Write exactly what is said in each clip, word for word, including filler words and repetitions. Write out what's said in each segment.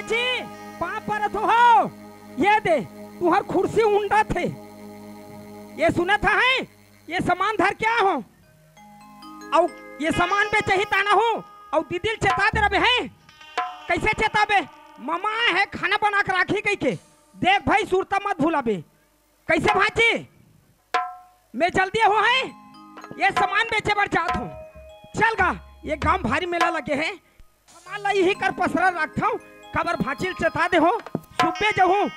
जी, पाँव परत हों। ये दे, तुँहर खुर्सी उंडत हे। ये सुनत हस, ये समान धर के आए हों। अउ ये समान बेचही ताना हों, अउ दीदी ल चेता दे रबे हस। कइसे चेताबे? ममा हे, खाना बना के राखही कहिके। देख भई, सुरता मत भुलाबे। कइसे भांची? मैं जल्दी हों हस, ये समान बेचे बर जात हों। चल गा, ये गांव भारी मेला लगे हे, समान ला इही कर पसरा रखथंव, काबर भांची ल चेता दे हों, सुबे जहूं,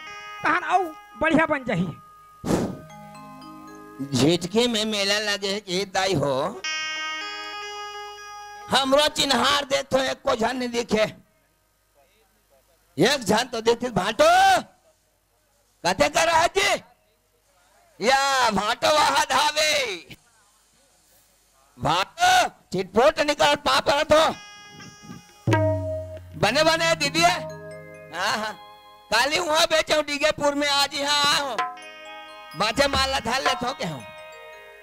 तहन अउ बढ़िया बन जाही। झिटकी में मेला लगे हे जी दाई हो, हमरो चिन्हार देत हों, एको झन नइ दिखे। एक झन तो देतिस भांटो, कते कर रहा जी? या भांटो वहा धावे। भांटो, चिटपोट निकल पाँव परत हों। बने बने दीदी हे। हाँ, हाँ। काली उहाँ बेचेंव डीगेपुर में, आज इहाँ आए हों। बाँचे माल ला धर लेथों के हों।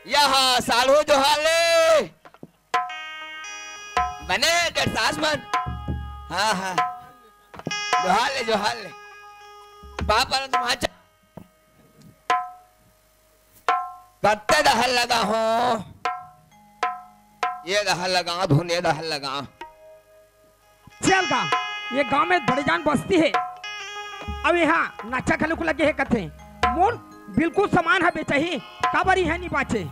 या हाँ, साढ़ू जोहार ले। बने डेढ़ सास मन। हाँ, हाँ। जोहार ले, जोहार ले। पाँव परत हों भांचा। कत्ते डहर लगा हों? ये डहर लगा, धुन ये डहर लगा। चल गा, ये गांव में बड़े जान बस्ती हे। अब इहाँ नाचा घलो लगे हे कथे। मोर बिल्कुल समान ह बेचही, काबर इहाँ नइ बाँचे।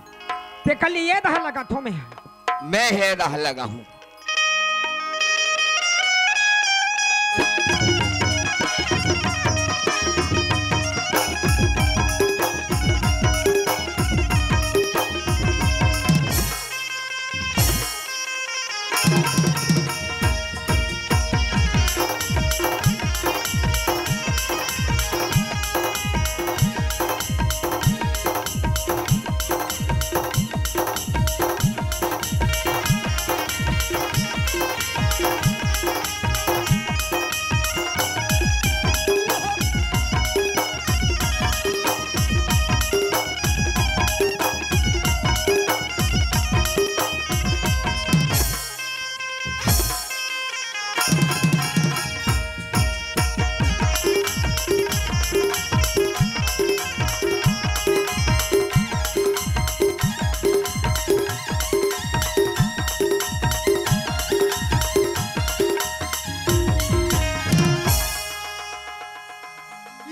तेकर ले ये डहर लगाथों मैं। मैं ये डहर लगा हूँ।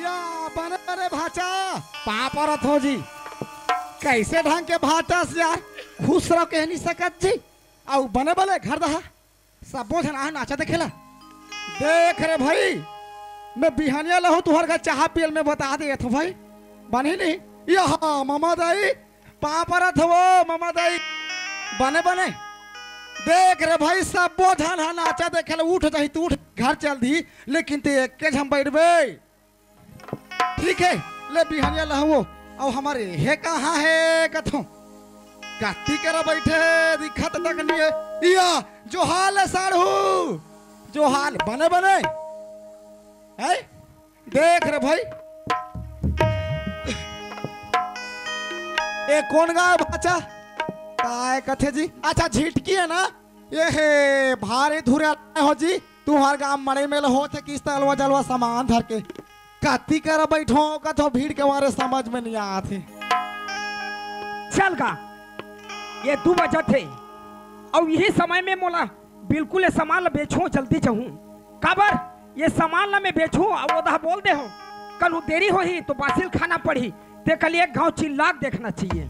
या बने बने भांचा, पाँव परत हों जी। कइसे ढंग के भांटस यार, खुश रहो कहि नइ सकत जी। अउ बने बने घर डहर सबो झन आए नाचा देखे ला। देख रे भई, मैं बिहनिया लहूं तुंहर घर चाहा पिए ल, मैं बता देत हों भई। बनही नहीं? या हाँ, ममा दाई, पाँव परत हों वो, ममा दाई। बने, बने। देख रे भई, सबो झन ह नाचा देखे ला उठ जाही, त उठ, घर चल दिही, लेकिन तें एके झन बइठबे। ठीक हे, ले बिहनिया लहूं वो, अउ हमर एहे कहाँ हे कथों? कत्ती करा बइठे, दिखत तक नइ हे। या, जोहार ले साढ़ू, जोहार, बने, बने। हैं? देख रे भई, ए कोन गाय भांचा? काय कथे जी? अच्छा, झिटकी हे ना? ए हे, भारी धुरे हो जी। तुंहर गांव मड़ई मेला होत हे, किस्ता अलवा जलवा समान धर के। कत्ती करा बइठों कथों, भीड़ के मारे समझ में नइ आत हे। चल गा, ये दू बजत हे, अउ इही समय में मोला बिल्कुल ये समान ल बेचहूं, जल्दी जहूं। काबर ये समान ल मैं बेचहूं, अउ ओदहा बोल दे हों, कल देरी होही त बासी ल खाना पड़ही। तेकर ले एक घांव चिल्ला के देखना चाहिए।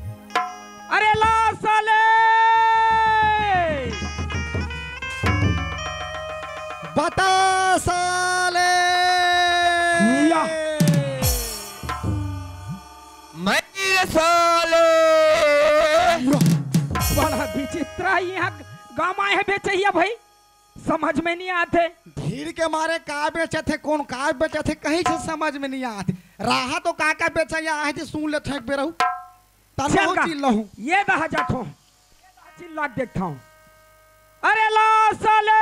अरे ला साले! बता साले! या। मैं रे साले! या। बड़ा विचित्र हे, इहाँ गाँव आए हे बेचइया भई। समझ में नइ आत हे। भीड़ के मारे का बेचत हे, कोन का बेचत हे, कहीं से समझ में नइ आत हे। राहा तो का का बेचइया आहे जी, सुन लेथों एक बेर अउ। तब चल हो का? चिल्लाहूं। ये दहा जाथों। चिल्ला के देखथों। अरे ला साले!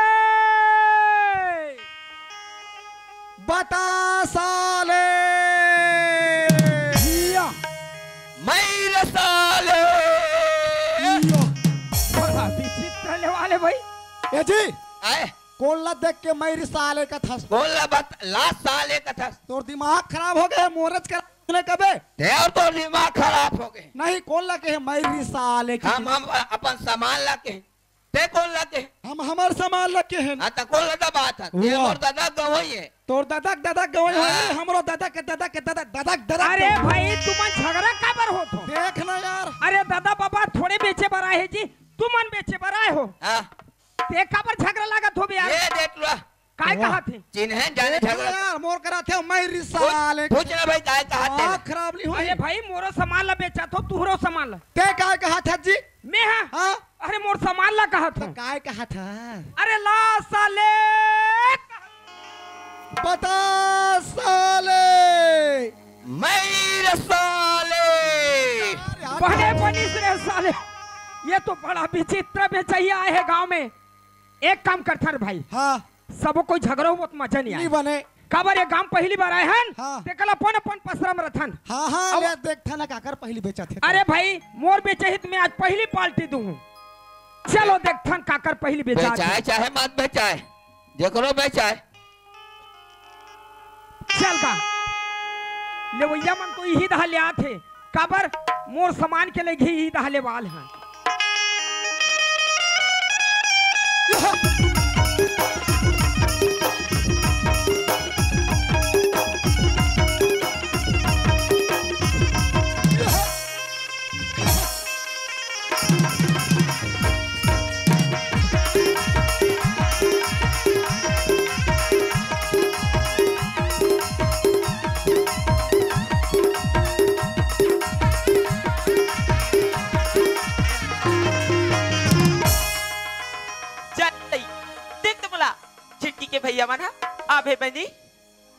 बता साले! जिया। मैं रे साले! जिया। बड़ा विचित्र लेवाले भई। ए जी। आए। कोन ला देख के मैं री साले कथस? कोन ला बत-, ला साले कथस? तोर दिमाग खराब हो गए, मोरच कर ने कबे? ते अउ तोर दिमाग खराब हो गए। नहीं, कोन ला कहे मैं री साले की? हम, हम अपन सामान ला कहे। ते कोन ला कहे? हम हमर सामान ला कहे। हाँ, त कोन ला दबात हे? ते वाह। मोर ददा गवई हे। तोर ददा के ददा गवई हो, हाँ। हमरो ददा के ददा के ददा, ददा के ददा अरे गवई। भाई, तुमन झगड़ा काबर होत हो? देख ना यार। अरे दादा बाबा थोड़े बेचे बर आए हे जी, तुमन बेचे बर आए हो। हाँ। ते काबर झगड़ा लागत हो बे यार? ये देख लो। काय वाह। कहा थे? चिन्हे जाने देख झगड़ा। यार, मोर करा थे, मैं री पूछ, साले। पूछ ना भाई, काय कहा थे? दिमाग खराब नहीं होई। अरे भाई, मोरो सामान ला बेचा थो, तुहरो सामान ला। ते काय कहा था जी? मैं हाँ? हाँ? अरे मोर सामान ला कहा तो था। काय कहा था? अरे ला साले। बता साले। मैं रे साले। यार, यार। बड़े बनिस रे साले। ये तो बड़ा विचित्र बेचैया आए हे गांव में। एक काम करथन भाई। हाँ। सबो कोई झगड़ा हो, बहुत मजा नहीं नहीं आए। बने। काबर ये गांव पहली बार आए हन, हाँ। तेकर ला अपन अपन पसरा म रथन। हाँ, हाँ, अब ले देखथन ना काकर पहली बेचत हे। अरे भाई, मोर बेचे हित में आज पहली पार्टी दूं हूँ। चलो देखथन काकर पहली बेचा बेचाए थे। चाहे मत बेचाए, जेकरो बेचाए। चल का, लेवैया मन तो इही दहा ले आथे। काबर मोर सामान के लेगही इही दहा ले वाल हे। चल, देख तो मोला, झिटकी के भैया मन ह, आबे बनी,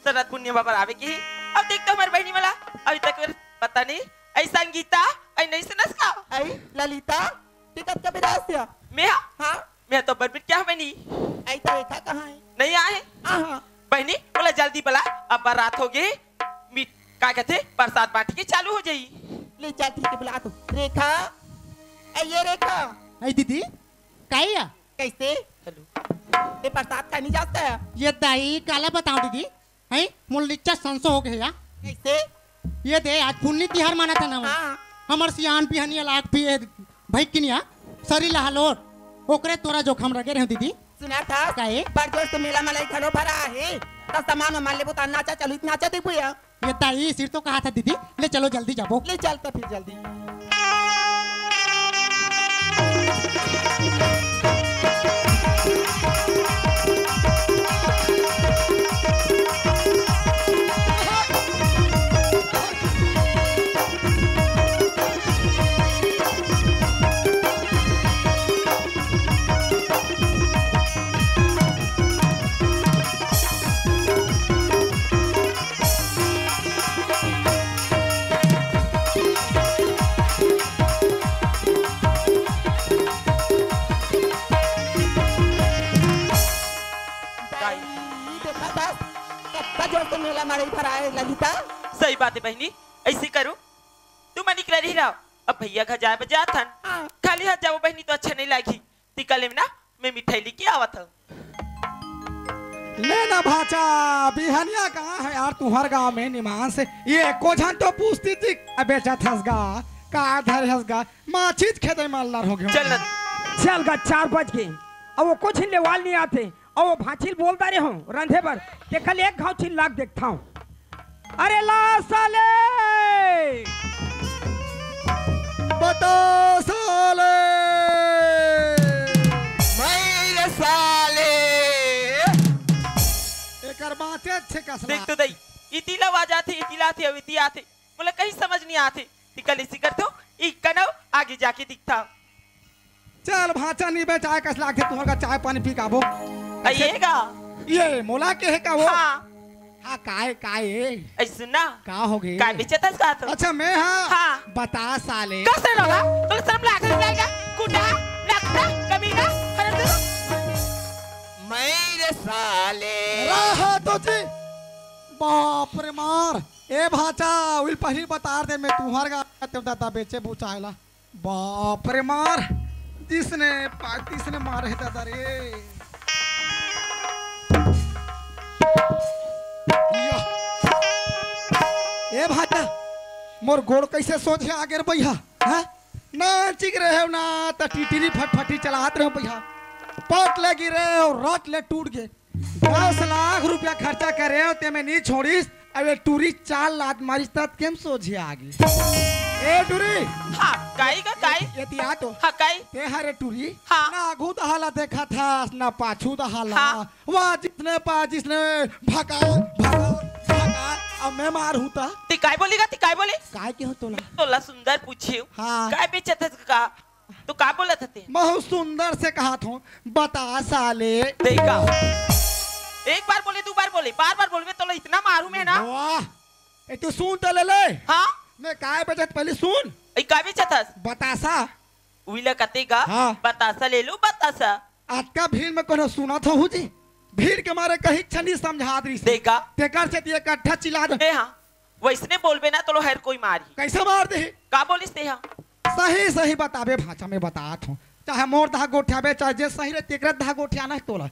शरद पूर्णिमा बर आवे के ही। अब देख तो हमर बहिनी मोला, अभी तक पता नहीं, ऐ संगीता, ऐ नहीं सुनस का? ऐ ललिता, ते कब कब रास या? मैं हा? हाँ? मैं तो बरबिट क्या बनी? ऐ तो रेखा कहाँ है? नहीं आए? हाँ, हाँ। बहिनी, मोला जल्दी बला, अब रात हो गई, मीठ, का कहते, प्रसाद बांट के चालू हो जाई। ले चल, ठीक है, बुला तो। रेखा, ऐ ये रेखा। ऐ दीदी, काई या? कैसे? हेलो। ये प्रसाद का नहीं जाता है? ये दाई, काला बताओ दीदी, हैं? मोर लिच्चा संसो हो गया। कैसे? ये दे, आज पुन्नी तिहार मानत हे ना वो। हाँ। हमर सियान बिहनिया लाग पिए भई किनिया, सरी लहलोट, ओकरे तोरा जोखम रगे रहे दीदी। सुना था? काहे? बड़ जोर से मेला मलाई घलो भरा है, त सामान वामान लेबो त नाचा चलू, नाचा देबो या। ये ताई सिर तो कहा था दीदी, ले चलो जल्दी जाबो। ले चल तो फिर जल्दी। दाई, देखा था, कत्ता जोर से मेला मारे भराए ललिता। सही बात है बहिनी, ऐसे करो, तुम निकल रही रहो, अब भैया घर जाए बजात हन। हाँ। खाली हाथ जाओ बहिनी तो अच्छा नहीं लागी, तिका लेम ना, मैं मिठाई लेके आवत हूँ। ले ना भाचा, बिहनिया कहाँ है यार तुहर गाँव में निमान से? ये एको झन तो पूछती थी, अबे चथस गा, का धरे हस गा, माछीच खेते में अल्लर हो गयो। चल ना। चल गा, चार बज गए, अब वो कुछ लेवाल नहीं आते। अउ भांचिल बोल डारे हूँ रंधे बर, तेखल एक घाव चिल्ला के देखता हूँ। अरे ला साले! बता साले! मैं रे साले! एकर बाते अच्छे कसला। देख तो दई, इतिला आवाज आथे, इतिला आथे, अउ इति आथे। मोला कहीं समझ नहीं आथे। तिकल इसी कर तो, ई कनव आगे जाके दिखता। चल भांचा नी बे, चाय कस लागथे, तुहर का चाय पानी पी काबो। आइएगा। ये मोला के है का वो? हाँ। हाँ, काय, काय ए? ऐ सुन ना। का हो गए? काय बेचत हस का तो? अच्छा, मैं हाँ। हाँ। बता साले। कस रे रोला? तोला शर्म लाग रही है? कुटा, नखरा, कमीना, हरामजादा। मैं रे साले। रहा तो जी। बाप रे मार। ए भांचा, उइल पहिली बता दे, मैं तुहर का ते दादा बेचे बुचायला। बाप रे मार, जिसने पा-, तिसने मारे हे दादा रे। ए भाटा, मोर गोड़ कइसे सोझे आगे रे भइया? हाँ? नाचिक रहे हो ना, त टिटिरी फटफटी चलात रहे हो भइया। पट ले गिरे अउ रट ले टूट गे। दस लाख रुपया खर्चा करे हो, ते में नी छोड़िस, अबे टूरी चार लात मारिस, तब केम सोझे आगे। ए टूरी। हाँ, काई का काई? ये, ये तिया तो। हाँ, काई? ते हरे टूरी। हाँ। ना आगू दहाला देखा था, ना पाछू दहाला। हाँ। वाह, जिसने पा, जिसने भगा, भगा, भगा, अब मैं मार हूँ ता। ती काय बोली गा, ती काय बोली? काय के हो तोला? तोला सुंदर पूछियो। हाँ। काय बेचत हस का? तो का बोलत हते? महू सुंदर से कहा थो, बता साले। देखा। एक बार बोले, दो बार बोले, बार बार बोलबे तोला इतना मारू मैं ना। वाह। ए, तू सुन तो ले ले। हाँ? मैं काय बेचत, पहले सुन। ए, का बेचत हस? बतासा। उइला कते गा? हाँ। बतासा ले लो, बतासा। अतका भीड़ में कोनो सुनत हो जी? भीड़ के मारे कहीं छनी समझात रहिस। देखा। तेकर से ते इकट्ठा चिल्ला दे। ए हाँ, वइसने बोलबे ना तो लो हर कोई मारी। कइसे मार दे? का बोलिस ते हा? सही सही बताबे भांचा में बतात हूँ। चाहे मोर दहा गोठियाबे, चाहे जे सही रहे तेकरे दहा गोठियाना हे तोला।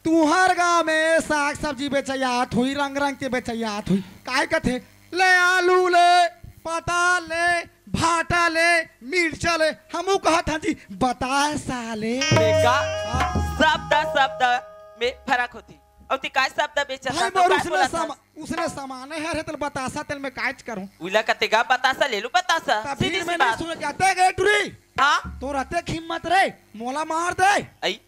तुहर गाँव में साग सब्जी बेचइया आत होही, रंग रंग के बेचइया आत होही। काय कथे? ले आलू ले, पताल ले, भाटा ले, मिर्चा ले, हमू कहत हन जी, बतासा ले। देखा, हाँ। शब्द शब्द में फरक होथे। अउ ते काय शब्द बेचत भाई, हस, तो मोर काय उसने बोलत समा-, हस? उसने समाने हर हे, तेल बतासा, तेल में कायच करूं। उइला कते गा बतासा ले लो, बतासा। तब सीधी फिर सी मैं नहीं बात। सुन क्या, ते गे टुरी। हाँ? तोर अतेक हिम्मत रे, मोला मार दे। अई,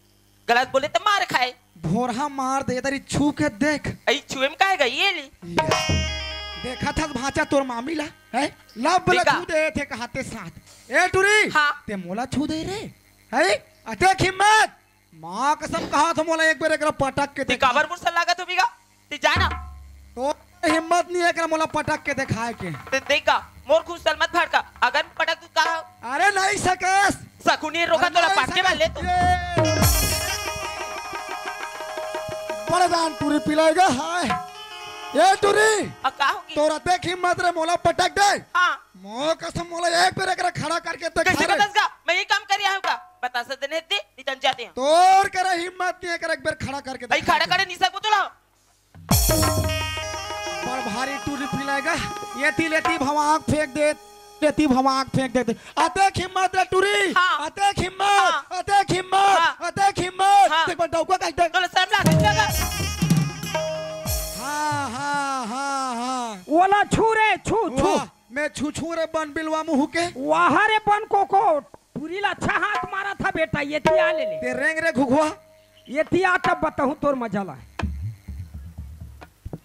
गलत बोले त मार खाए। भोरहा मार दे, इधर ही छू के देख। अई छुए में काहे गई ये ली? ये। देखा था भांचा तोर मामी ला, है? लब ला देखा। छू दे थे कहते साथ। ए टुरी, हाँ। ते मोला छू दे रे, है? अतेक हिम्मत। माँ कसम कहा था मोला एक बार एकरा पटक के ते देखा। काबर मुरसल लागत हो बिगा? ते जाना। तो हिम्मत नहीं है एकरा मोला पटक के दिखाए के। ते देखा, मोर खुद सल मत भड़का। अगर पटक तू कहा। अरे नहीं सकेस। सकुनी रोका अरे तोला नहीं पटके सकेस। वाले तू। ये। बड़े जान टूरी पिलाएगा, हाय। ये टूरी। आ, का होगी? तोर अतेक हिम्मत रे मोला पटक दे। हाँ। मो कसम मोला एक बार एकरा खड़ा करके देख कैसे रे। बदसगा? मैं ये काम कर रहा हूँ का? बतासा देने दे, नितन जाते हैं। तोर करा हिम्मत नहीं है एकरा एक बार खड़ा करके भाई देख। खड़ा करे नहीं सकबो तोला। बड़ भारी टूरी पिलाएगा। ये ती लेती भवाक फेंक दे, लेती भवाक फेंक दे। अतेक हिम्मत रे टूरी। हाँ। अतेक हिम्मत, हाँ। अतेक हिम्मत, हाँ। अतेक हिम्मत। हाँ। देख बंटा हुआ कहीं देख। तोला शर्म लागे, शर्म लागे। हाँ, हाँ, हाँ, हाँ। ओला छू रे, छू, छू। वाह, मैं छू छू रे बन बिलवा मुँह के। वाह रे बन कोको। टूरी ला अच्छा हाथ मारा था बेटा, ये तिया ले ले। ते रेंग रे घुघुआ। ये तिया तब बताहूँ तोर मजा ला।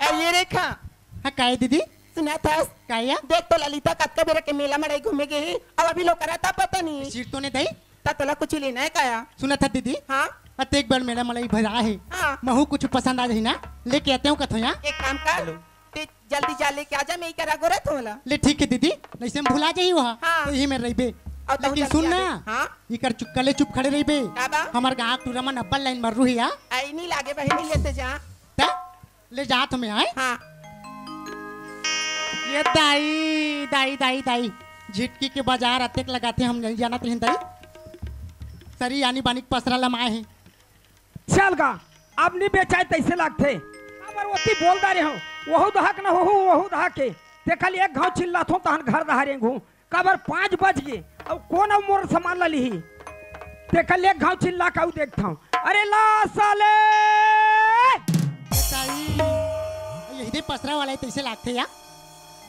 ए, ये रेखा। हाँ, काहे दीदी? सुना था? काया? देख तो ललिता कतका बेरा के मेला मड़ई घूमे गे हे, अब अभी लोग करा था पता नहीं। सीट तो नहीं दई? ता तोला कुछ लेना है काया? सुना था दीदी? हाँ? अतेक बार मेला मड़ई भरा है। हाँ। महू कुछ पसंद आ जाही ना, लेके आते हूँ कथो यहाँ। एक काम कर। हेलो। ते जल्दी जा लेके आ जा, मैं ही करा गोरत हूँ ला। ले ठीक है दीदी, नहीं से हम भुला जाही वहाँ। हाँ। तो यही में रहिबे। और तहु लेकिन जल्दी सुन आ ना, जा। हाँ। इकर चुप, कले चुप खड़े रहिबे। का बा? हमार गाँव टूरा मन अब्बल लाइन मर रूही आ। आई नहीं लागे बहिनी लेते जा। ता? ले जात हमें आए। हाँ। ये दाई, दाई, दाई, दाई। झिटकी के बाजार अतेक लगाथे हम नहीं जानत रहिन दाई। सरी आनी बानी के पसरा लमाए हैं। चल गा, अब नी बेचाय तइसे लागथे। काबर ओती बोल डारे हंव, ओहू दहा के न होहू, ओहू दहा के। ते कल एक घांव चिल्लाथंव तहन घर दहा रेंगहूं। काबर पांच बज गे, अउ कोन अउ मोर सामान ला लिही? ते कल एक घांव चिल्ला के अउ देखथंव। अरे ला साले! ए ताई, यही दे पसरा वाला हे, तइसे लागथे या।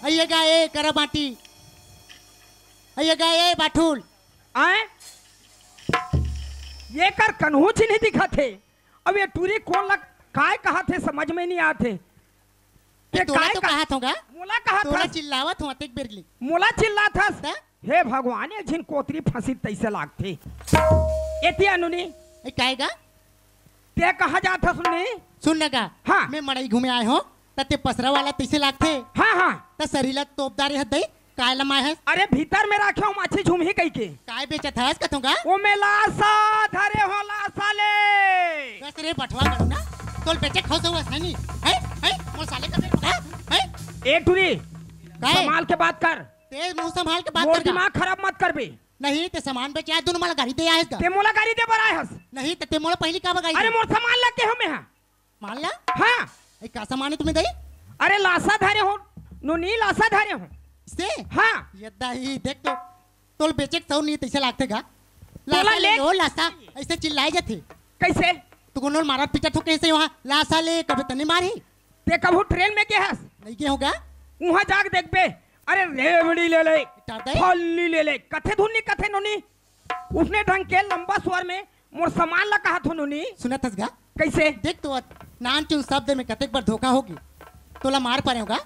अइये गा ए करा बाटी। अइये गा ए बाठुल। आय? ये कर कन्हू चिन्ही दिखत हे। अब ये टूरी कोन ला काय कहत हे, समझ में नहीं आत हे। ये तोला काय तो कह-, कहत होगा। मोला कहत तोला हस। चिल्लावत हो अतेक बेर ले। मोला चिल्लात हस। त? हे भगवान, ये झिन कोतरी फंसी तइसे लागथे। एती अनुनी। ए, काहे गा? ते कहाँ जात हस नुनी? सुन न गा। हाँ। मैं मड़ई घूमे आए हों, त ते पसरा वाला तइसे लागथे। हाँ, हाँ। त सरीला तोप डारे हस दई। काय लमाए हस? अरे भीतर में राखे हों माछी झूमही कहिके। काय बेचत हस कथों गा? ओ में लासा धरे हों लासा ले। बस रे बठवा गड़ू ना। तोल बेचे खो सो हस नहीं। हैं? हैं? मोर साले का बेर बता। हैं? ए टूरी, काय? संभाल के बात कर। ते मुंह संभाल के बात मोर कर गा। दिमाग खराब मत करबे। नहीं ते सामान बेचे आए, दोनों मला गाड़ी दे आए हस गा। ते मोला गाड़ी दे बर आए हस। नहीं ते, ते मोला पहली का बगाई अरे दे। मोर सामान ला के हमें हा। मान ला? हाँ। ए, का सामान हे तुम्हें दई? अरे लासा धरे हों, नोनी, लासा धरे हूँ। से? हाँ। ये दाई, देख तो, तोला बेचे के सौर नहीं तैसे लागथे गा। तोला लासा ले ले। लो, लासा, ऐसे चिल्लाए जाथे। कैसे? तू कोनो मारत पीटत हो कैसे वहाँ? लासा ले, कभी तने मारी। ते कभू ट्रेन में गे हस? नहीं गे होगा। वहाँ जाके देखबे, अरे रेवड़ी ले ले, टाटा। फल्ली ले ले, कथे धुन नहीं कथे नोनी। उसने ढंग के लंबा स्वर में मोर सामान ला कहा थो नोनी। सुनत हस गा? कैसे? देख तो, नान चुन शब्द में कतेक बार धोखा होगी। तोला मार परे होगा।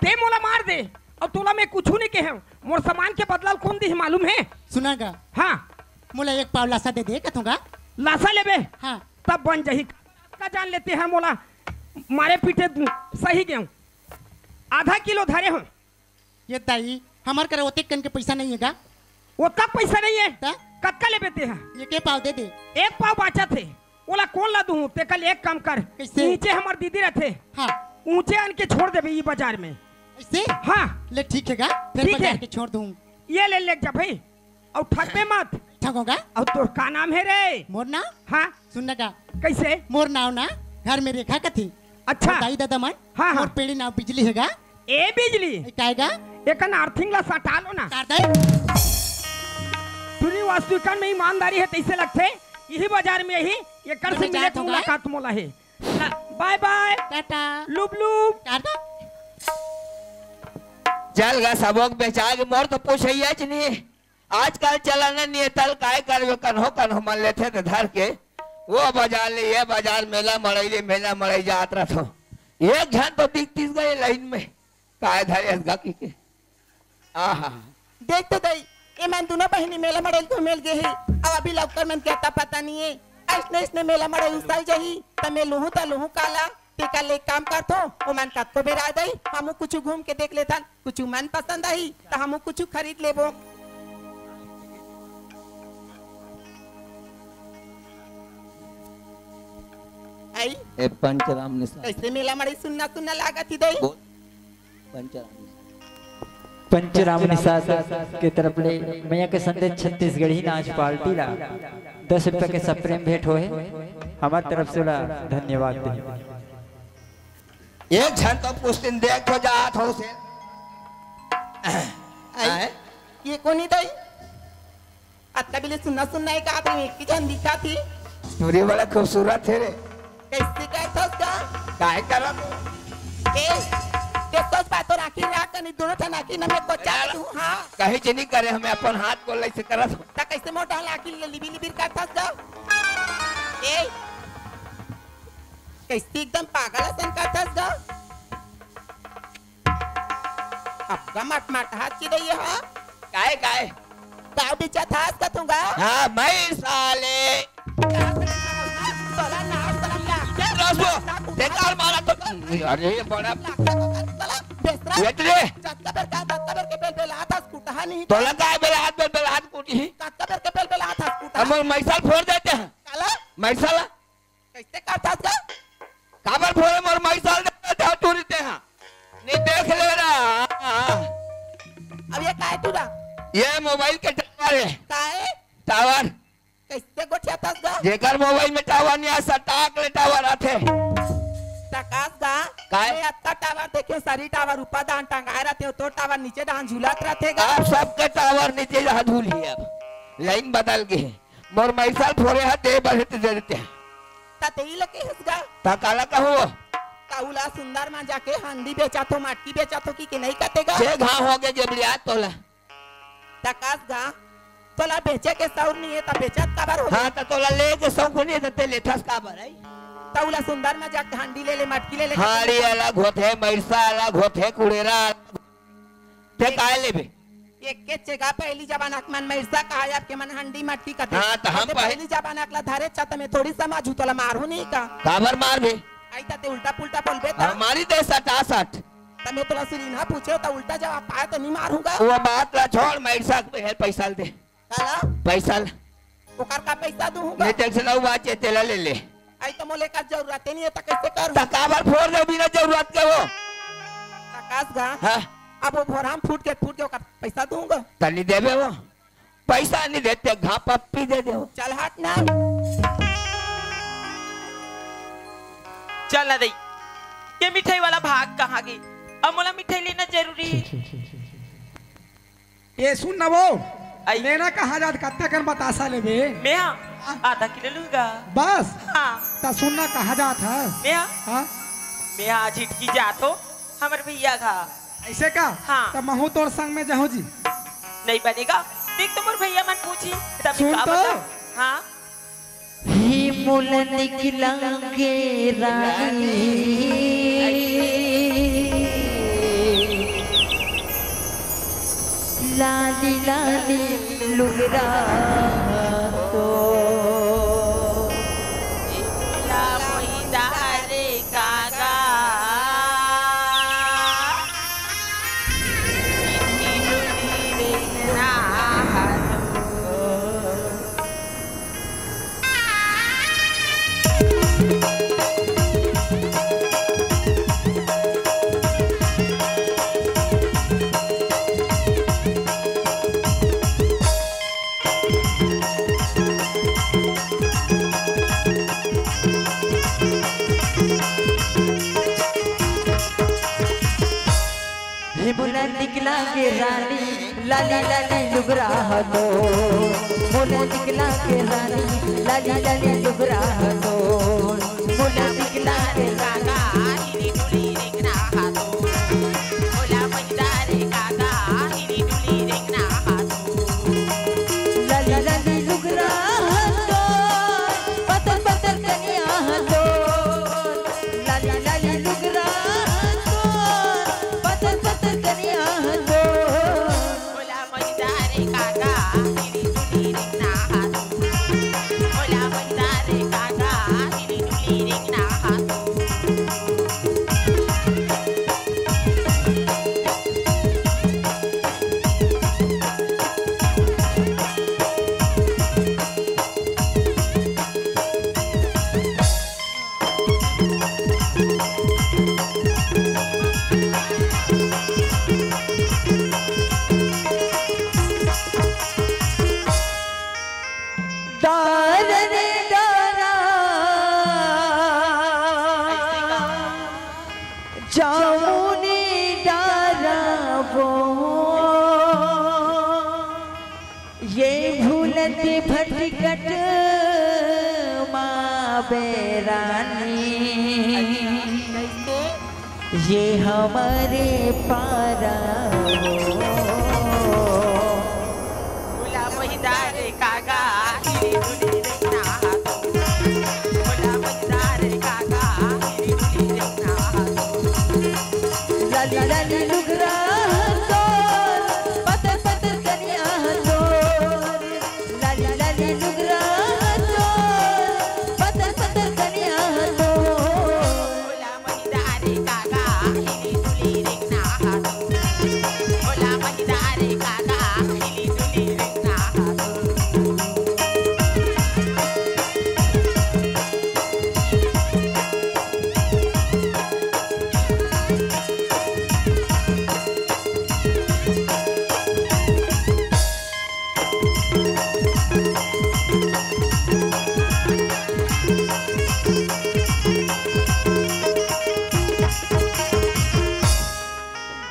ते मोला मार दे, और तोला मैं कुछ नहीं कहे। मोर सामान के बदला कौन दी मालूम है? सुना गा? हाँ। मोला एक पाव लासा दे दे, कथों गा। लासा लेबे? हाँ। तब बन जही। का जान लेते हैं मोला, मारे पीटे सही गेहूं। आधा किलो धरे हो। ये दाई, हमर करा ओतेक कन के पैसा नहीं है गा। ओतक पैसा नहीं है? त? कतका लेबे ते ह? एके पाव दे दे। एक पाव बाचत हे, ओला कोन ला दूं? ते कल एक काम कर, कैसे? नीचे हमर दीदी रथे, हाँ। ऊंचे आन के छोड़ देबे ई बाजार में। ऐसे? हाँ। ले ठीक है गा, फिर ठीक बाजार है। के छोड़ दूं। ये ले, ले जा भाई, और ठगबे मत। ठगोगा? और तोर का नाम है रे? मोर नाम? हाँ। सुन ना गा। कैसे? मोर नाव ना घर में रेखा कथे। अच्छा। और दाई दादा मन, हाँ, हाँ। मोर पेड़ी नाव बिजली हे गा। ए बिजली। ए, काय गा? एकन अर्थिंग ला सटा लो ना। काट दे। टुरी वास्तु कन में ईमानदारी है, तैसे लगथे। यही बाजार में यही, एकर से मिले के मुलाकात मोला है। बाय बाय। टाटा। लुब लुब। टाटा। चल गा सबोक बेचा के मोर तो पूछैया च नहीं। आजकल चलन नहीं है, तल काय करबे, कन्हो कन्हो मन लेथे त धर के, वो बाजार ले, ये बाजार, मेला मड़ई ले, मेला मड़ई जात रथो। एक झन तो दिखतीस गा ये लाइन में, काय धरे हस गा कहिके। आहा। देख तो दई, ए मन दुनो बहिनी मेला मड़ई ल घूमे ल गे हे, अब अभी लौकर मन के अता पता नहीं है। अइसने अइसने मेला मड़ई उसल जही, त मैं लुहूं त लुहूं काला, तेकर ले काम करथो, ओमन कतको बेरा दई, हमू कुछु घूम के देख लेथन, कुछु मन पसंद आही, त हमू कुछु खरीद लेबो। आई? ए पंचराम निषाद। कैसे मेला मड़ई सुन्ना सुन्ना लागत ही दई? बोल। पंचराम निषाद। पंचराम निषाद के तरफ ले मैया के संदेश छत्तीसगढ़ी नाच पार्टी ला दस रुपया के सप्रेम भेंट होहे, हमार तरफ से ओला धन्यवाद दे। एक झन तो पुस्तिन देख तो जात हो से। आई? आए? ये कोनी दई? अतका बिले सुन्ना सुन्ना एक आदमी एक ही झन दिखा थी। टुरी बड़ा खूबसूरत हे रे। कैसे कहत हस का? काहे करत? ए, ते सोच पा तो राखी राख कनी दोनों ठन आखी न में कोचा अरे तू, हाँ। कहीं च नहीं करे, हमें अपन हाथ को लइसे करत हो। त कैसे मोटा लाखी ले लिबी लिबिर करत हस का? ए, कैसे एकदम पागल असन करत हस का? अबका मटमट हाथ चिरैया हा। काय, काय? का बेचत हास कथूंगा? हाँ, मैं साले। तोला नाम शरम लागथे? रसबो, बेकार मारा तो। अरे, बड़ा। लागथे तो कर, साला, बेसरा। ये तो रे। जतका बेर का, जतका बेर के बेल बेल हाथ हस कुटहा नहीं। तोला काय बेल हाथ, बेल बेल हाथ कुटी ही? जतका बेर के बेल बेल हाथ हस कुटहा। हमर मैसाल फोड़ देते हैं। काला? मैसाला? कैसे करथस गा? काबर फोरे मोर मैसाल दे, दे टूरी ते हा। नहीं देख ले ना। अब ये काय टूरा? ये मोबाइल के टावर है। काय? टावर। कैसे गोठियाथस गा? जेकर मोबाइल में टावर नहीं आ, सटाक ले टावर आथे। टकास गा? काय? मैं अत्ता टावर देखे, सरी टावर ऊपर डान टंगाए रहते हो, तो टावर नीचे डान झूलत रहते गा। आप सबके टावर नीचे डान झूली अब। लाइन बदल गई है। मोर मैसाल फोरे हा दे बर हे त दे देते हैं। त तेई ल केहेस गा? त काला कहूँ? त उला सुंदर मा जाके हंडी बेचा थो, मटकी बेचा थो कि, कि नहीं कते गा? छे घाव हो गए जेबड़िया तोला। त कास गा? तोला बेचे के सौर नहीं है त बेचत काबर हो? हाँ, त तोला ले के शौक नहीं है त ते लेथस काबर है? त उला सुंदर मा जाके हंडी ले ले, मटकी ले ले। हाड़ी अलग होथे, मैसा अलग होथे, कुड़ेरा अलग। ते काय लेबे? एक के चेगा पहली जमाना के मन मैसा कहा, अब के मन हंडी मटकी कथे। हाँ, त हम ते पह- पहली जमाना के ला धरे चा, त मैं थोड़ी समझू, तोला मारू नहीं का? काबर मारबे? आई त ते उल्टा पुल्टा बोलबे त? हाँ, मारी दे सटासट। त मैं तोला सुरीन हा पूछे, त उल्टा जवाब पाए त नहीं मारूंगा। वो बात ला छोड़, मैसा के हे पैसा दे। काला? पैसा ला। ओकर का पैसा दूंगा? मैं तेरे से लऊ बात है, तेला ले ले। आई त मोले का जरूरत ही नहीं है, त कैसे करूं? त काबर फोड़ दे बिना जरूरत के वो? त कास गा? हाँ। अब वो भोराम फूट के, फूट के ओकर पैसा दूंगा। तनी देबे वो। पैसा नहीं देते, घा पप्पी दे दे वो। चल हट ना। चल ना दई। ये मिठाई वाला भाग कहाँ गई? अब मोला मिठाई लेना जरूरी हे। ये सुन ना वो, आई। लेना कहाँ जात, कत्ता कन बतासा लेबे? मैं हाँ, आधा किलो लूँगा। बस? हाँ। त सुन ना, कहाँ जात हे? मैं हाँ। हाँ? मैं हाँ, झिटकी जात हो, हमर भैया घर। अइसे का? हाँ। त महूँ तोर संग में जाहूँ जी। नहीं बनेगा, देख तो मोर भैया मन पूछी, तब सुन का तो। बता? हाँ। हे मोला निकला के रानी, लाली लाली लुगरा तो। हे मोला निकला के रानी, लाली लाली लुगरा तो। मोला निकला के रानी, लाली लाली लुगरा तो। मोला निकला के रानी। लाली लाली लुगरा तो, पतल पतल कनिया तो। लाली लाली लुगरा तो, पतल पतल कनिया तो। डारा रे डारा, जामुनी डारा वो, ये भूलत भटकत माँ बेरानी। ये हमरे पारा हो। भोला महिदार काका, हिरी डुली रे ना हाथो। भोला महिदार काका, हिरी डुली रे ना हाथो। लाली लाली लुगरा तो, पतल पतल कनिया तो। लाली लाली लुगरा तो, पतल पतल कनिया तो। भोला महिदार काका, हिली डुली रे ना हाथो। भोला महिदार काका, हिली डुली रे ना हाथो।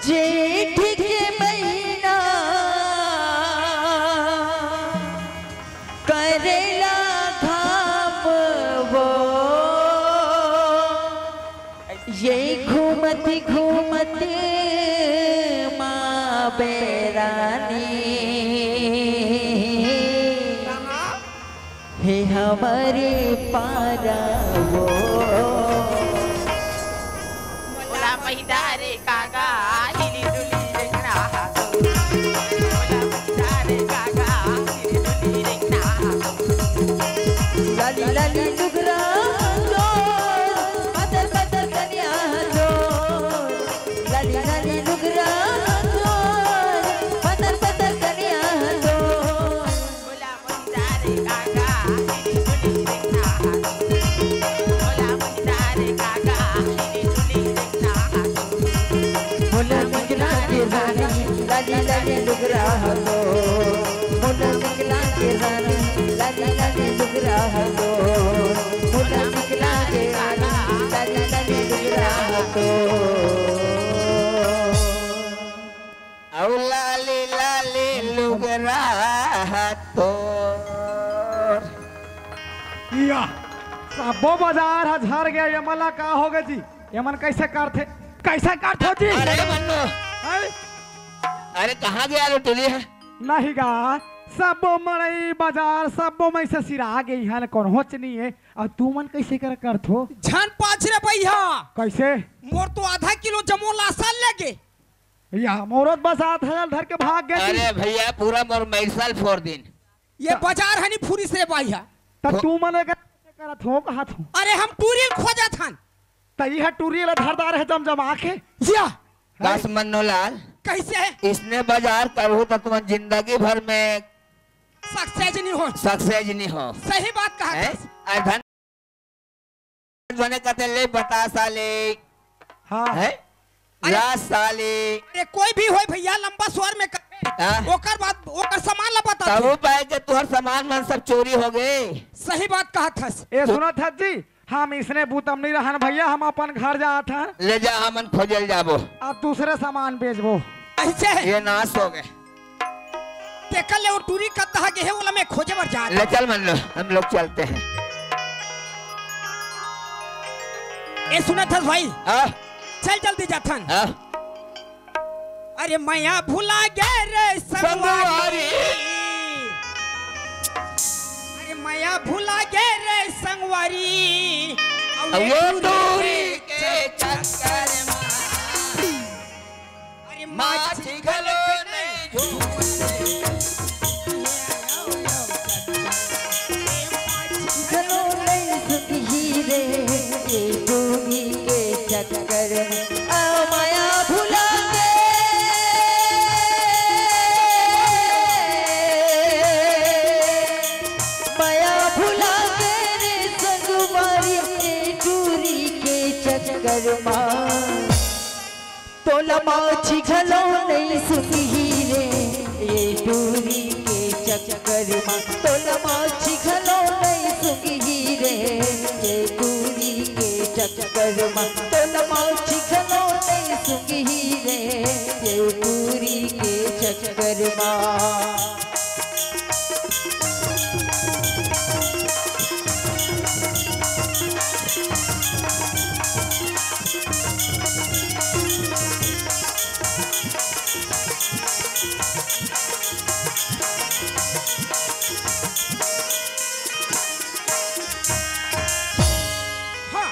जेठ के महीना करेला घाम वो, ये घूमत घूमत माँ बेरानी, हे हमरे पारा वो। भोला महिदार काका, हिली डुली रे ना हाथो। भोला महिदार काका, हिली डुली रे ना हाथो। लाली लाली लुगरा तो, पतल पतल कनिया तो। लाली लाली लुगरा तो, पतल पतल कनिया तो। भोला महिदार काका, हिली डुली रे ना हाथो। भोला महिदार काका, हिली डुली रे ना हाथो। मोला निकला के रानी, लाली लाली लुगरा तो। मोला निकला के रानी, लाली लाली लुगरा तो। मोला निकला के रानी, लाली लाली लुगरा तो। राहत तोर। या, सब्बो बाजार ह झर गया, ये मन ला का हो गया जी? ये मन कैसे करथे? कैसे करथे जी? अरे मन्नू, हैं? अरे कहाँ गया लो टुरी ह? नहीं गा, सब्बो मड़ई बाजार, सब्बो मइसे सिरा गई हन, कोनहोच नहीं है। अउ तुमन कैसे कर करथो? झन पाछ रे भैया। कैसे? मोर तो आधा किलो जमो लासन लगे। या, मोरो तो बस आधा धर के भाग गए। अरे भैया, पूरा मोर मइरसा ल फोर दिन। ये बाजार हनी फुरिस रे भैया। त तुमन एकर करत हो, कहत हो? अरे हम टुरी ल खोजत हन। त इहे टुरी ल धरदार है जमजमा के। या। दस मन्नू लाल। कैसे? इसने बाजार करहू त तुमन जिंदगी भर में success नहीं हो। Success नहीं हो। सही बात कहा हैं? अउ धन बने कहते ले बता साले। हाँ। हैं? अरे, ला साले। अरे कोई भी होय भैया, लंबा स्वर में कहे। हाँ। ओकर बाद ओकर सामान ला बता तब दे। वो पाए के तुहर सामान मन सब चोरी हो गए। सही बात कहत हस। ए, सुनत हस जी, हम इसने बूत म नहीं रहन भैया, हम अपन घर जात हन। ले जा, हमन खोजे ल जाबो। अब दूसरे सामान बेचबो। ऐसे? ये नाश हो गए। तेकर ले वो टुरी कतहा गे हे, ओला मैं खोजे बर जात। ले चल मन्नू, हम लोग चलते हैं। ए, सुनत हस भाई? हाँ? चल जल्दी जाथन। हाँ? अरे मया भुला गे रे संगवारी। संगवारी। अरे मया भुला गे रे संगवारी। अउ अउ ये ये टुरी टुरी के चक्कर मा। अरे माछी घलो नहीं झूमत। घलो नहीं सुखी रे, ये टुरी के चक्कर में। आ माया भुला के, माया भुला के रे संगवारी, ये टुरी के चक्कर मा। तोला माछी घलो नहीं सुखी रे, ये टुरी के चक्कर मा। तोला माछी घलो नहीं सुखी रे, ये टुरी के चक्कर मा। तोला माछी घलो नहीं सुखी रे, ये टुरी के चक्कर मा। हाँ,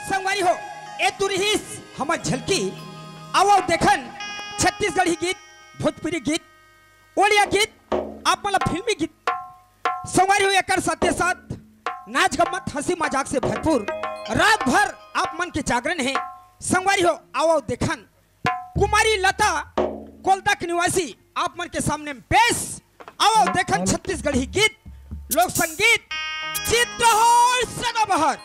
संगवारी हो, ए टुरी रिहिस हमर झलकी। आवव देखन छत्तीसगढ़ी गीत, भोजपुरी गीत, ओड़िया गीत, आप मन ला फिल्मी गीत। संगवारी हो, एकर साथे साथ नाच गम्मत, हंसी मजाक से भरपूर रात भर आप मन के जागरण हे। संगवारी हो, आवव देखन कुमारी लता गोलदा के निवासी आप मन के सामने में पेश। आवव देखन छत्तीसगढ़ी गीत, लोक संगीत, चित्रहार सदाबहार।